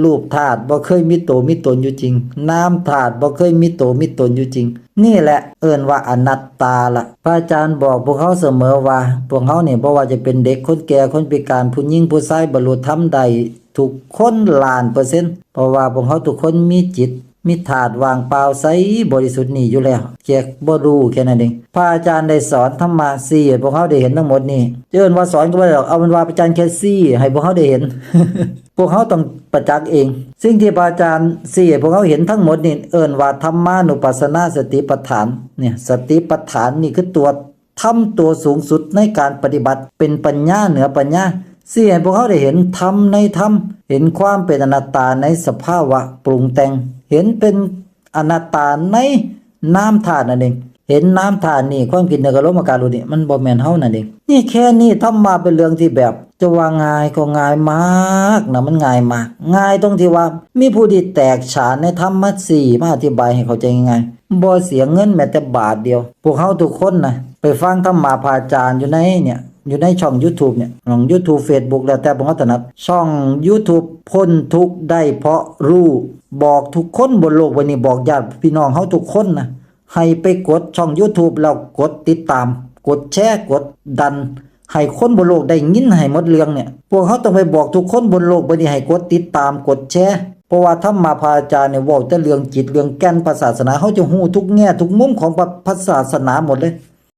ຮູບທາດບໍ່ເຄີຍມີໂຕມີຕົນຢູ່ຈິງ, ນາມທາດບໍ່ເຄີຍມີໂຕມີຕົນຢູ່ຈິງ. ນີ້ແຫຼະເອີ້ນວ່າອະນັດຕາລະ. ພະອາຈານບອກພວກເຮົາສະເໝີວ່າ ພວກເຮົານີ້ບໍ່ວ່າຈະເປັນເດັກ ຄົນແກ່ ຄົນພິການ ຜູ້ຍິງຜູ້ຊາຍ ບັນລຸທຳໄດ້ທຸກຄົນລ້ານເປີເຊັນ, ເພາະວ່າພວກເຮົາທຸກຄົນມີຈິດ ມີທາດວ່າງເປົ່າໃສບໍລິສຸດນີ້ຢູ່ແລ້ວ, ແຄ່ບໍ່ຮູ້ແຄ່ນັ້ນເອງ. ພະອາຈານໄດ້ສອນທຳມະ ຊີ້ໃຫ້ພວກເຮົາໄດ້ເຫັນທັງໝົດນີ້. ຈະເອີ້ນວ່າສອນກໍບໍ່ໄດ້ດອກ, ເອົາເປັນວ່າພະອາຈານແຄ່ຊີ້ໃຫ້ພວກເຮົາໄດ້ເຫັນ. ພວກເຮົາຕ້ອງປະຈັກເອງ. ສິ່ງທີ່ພະອາຈານຊີ້ໃຫ້ພວກເຮົາເຫັນທັງໝົດນີ້ ເອີ້ນວ່າທຳມານຸປັດສະນາສະຕິປັດຖານ. ນີ້ ສະຕິປັດຖານນີ້ຄືຕົວທຳຕົວສູງສຸດໃນການປະຕິບັດ, ເປັນປັນຍາເໜືອປັນຍາ, ຊີ້ໃຫ້ພວກເຮົາໄດ້ເຫັນທຳໃນທຳ, ເຫັນຄວາມເປັນອະນັດຕາໃນສະພາວະປຸງແຕ່ງ, ເຫັນເປັນອະນັດຕາໃນນາມທາດນັ້ນເອງ. ເຫັນນາມທາດນີ້ ຄວາມຄິດ ນຶກ ອາລົມ ອາກາດ ຮູ້ນີ້ ມັນບໍ່ແມ່ນເຮົານັ້ນເອງ. ນີ້ແຄ່ນີ້ ທຳມະເປັນເລື່ອງທີ່ແບບ ຈະວ່າງ່າຍກໍງ່າຍມາກນະ, ມັນງ່າຍມາກ, ງ່າຍຕົງທີ່ວ່າມີຜູ້ທີ່ແຕກສານໃນທຳມະສີ່ມາອະທິບາຍໃຫ້ເຂົ້າໃຈງ່າຍໆ, ບໍ່ເສຍເງິນແມ້ແຕ່ບາດດຽວ. ພວກເຮົາທຸກຄົນນະ ໄປຟັງທຳມະພະອາຈານຢູ່ໃນເນີ້ຍ ຢູ່ໃນຊ່ອງຢູທູບເນີ້ຍ, ຊ່ອງຢູທູບ ເຟສບຸກ ແລ້ວແຕ່ພວກເຮົາຖະໜັດ. ຊ່ອງຢູທູບ ພົ້ນທຸກໄດ້ເພາະຮູ້, ບອກທຸກຄົນບົນໂລກໃບນີ້, ບອກຍາດພີ່ນ້ອງເຮົາທຸກຄົນນະ ໃຫ້ໄປກົດຊ່ອງຢູທູບ ແລ້ວກົດຕິດຕາມ, ກົດແຊ, ກົດດັນ ໃຫ້ຄົນບົນໂລກໄດ້ຍິນໃຫ້ໝົດເລື່ອງເນີ້ຍ. ພວກເຮົາຕ້ອງໄປບອກທຸກຄົນບົນໂລກໃບນີ້ໃຫ້ກົດຕິດຕາມ, ກົດແຊ, ເພາະວ່າທຳມະພະອາຈານນີ້ເວົ້າແຕ່ເລື່ອງຈິດ, ເລື່ອງແກ່ນພະສາສະໜາ, ເຮົາຈະຮູ້ທຸກແງ່ທຸກມຸມຂອງພະ, ພະສາສະໜາໝົດເລີຍ.